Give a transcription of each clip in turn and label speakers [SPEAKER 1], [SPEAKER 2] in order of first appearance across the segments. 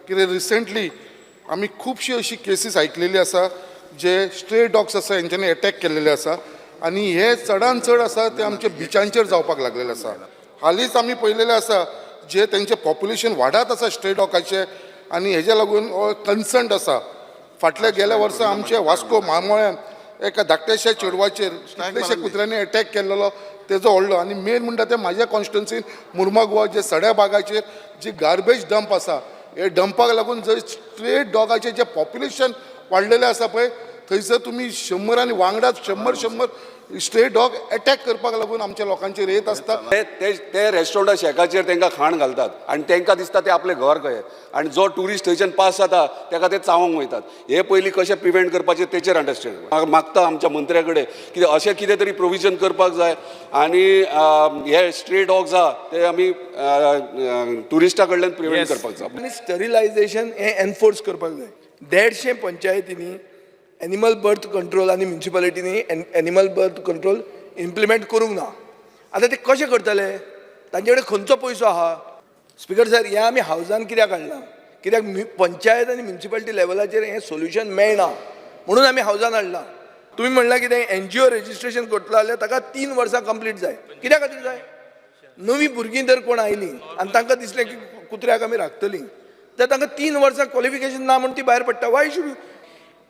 [SPEAKER 1] कित्याक रिसेंटली आमी खुबशी अशी केसीस आयकलेली आसा, जे स्ट्रे डॉग्स आसा हेंच्यांनी एटॅक केल्लेले आसा आनी हे चडान चड आसा ते आमच्या बिचांचेर जावपाक लागलेले आसा. हालींच आमी पळयलेलें आसा जे तेंचें पॉप्युलेशन वाडत आसा स्ट्रे डॉगाचें आनी हेज्या लागून हो कन्सर्न आसा. फाटल्या गेल्या वर्सा आमच्या वास्को मारमोळ्यान एका धाकट्याशा चेडवाचेर कितलेशे कुत्र्यांनी एटॅक केल्लो, तेजो व्हडलो. आनी मेन म्हणटा ते म्हाज्या कॉन्स्टिट्युन्सीन मुर्मागोवा जे सड्या भागाचेर जी गार्बेज डंप आसा, हे डंपाक लागून जंय स्ट्रे डॉगाचें जें पॉप्युलेशन वाडलेलें आसा पळय, थंयसर तुमी 100 आनी वांगडाच 100 100 स्ट्रे डॉग एटॅक करपाक लागून आमच्या लोकांचेर येत आसता.
[SPEAKER 2] ते ते ते रेस्टॉरंटा शेकाचेर तांकां खाण घालतात आनी तांकां दिसता ते आपलें घर कहें आनी जो ट्युरिस्ट थंयच्यान पास जाता ताका ते चावंक वयतात. हे पयलीं कशें प्रिवेंट करपाचें तेचेर अंडरस्टँड मागता आमच्या मंत्र्या कडेन की अशें कितें तरी प्रोविजन करपाक जाय आनी हे स्ट्रे डॉग्स आहा ते आमी ट्युरिस्टा कडल्यान प्रिवेंट करपाक जाय.
[SPEAKER 3] आनी स्टरिलायझेशन हें एनफोर्स करपाक जाय. 150 पंचायतींनी एनिमल बर्थ कंट्रोल आनी म्युनिसिपालिटींनी एनिमल बर्थ कंट्रोल इम्प्लिमेंट करूंक ना. आतां ते कशें करतले? तांचे कडेन खंयचो पयसो आहा? स्पिकर सर, हें आमी हावजान कित्याक हाडलां? कित्याक पंचायत आनी म्युनिसिपालिटी लेवलाचेर हें सोल्युशन मेळना म्हणून आमी हावजान हाडलां. तुमी म्हणलां कितें, एनजीओ रजिस्ट्रेशन करतलो जाल्यार ताका 3 वर्सां कंप्लीट जाय. कित्या खातीर जाय? नवीं भुरगीं जर कोण आयलीं आनी तांकां दिसलें की कुत्र्याक आमी राखतलीं, तर तांकां 3 वर्सां क्वॉलिफिकेशन ना म्हूण ती भायर पडटा. Y should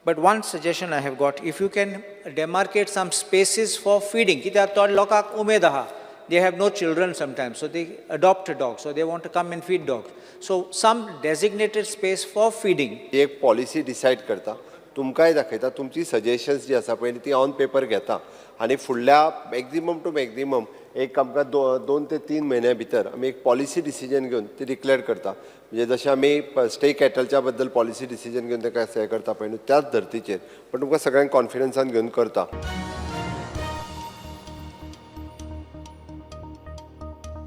[SPEAKER 4] But one suggestion I have got, if you can demarcate some spaces for feeding, कित्याक थोडे लोकांक उमेद आहा, they have no children sometimes, so they adopt a dog, so they want to come and feed dogs. So some designated space for feeding.
[SPEAKER 5] ती एक policy decide करता, तुमकांय दाखयता, तुमची सजेशन्स जी आसा पळय ती ऑन पेपर घेता आनी फुडल्या मॅक्झिमम टू मॅक्झिमम एक आमकां 2 ते 3 म्हयन्या भितर आमी एक पॉलिसी डिसिजन घेवन ती डिक्लेअर करता. म्हणजे जशें आमी स्टे कॅटलच्या बद्दल पॉलिसी डिसिजन घेवन ताका हें करता पळय न्हू, त्याच धर्तीचेर, पण तुमकां सगळ्यांक कॉन्फिडन्सान घेवन करता.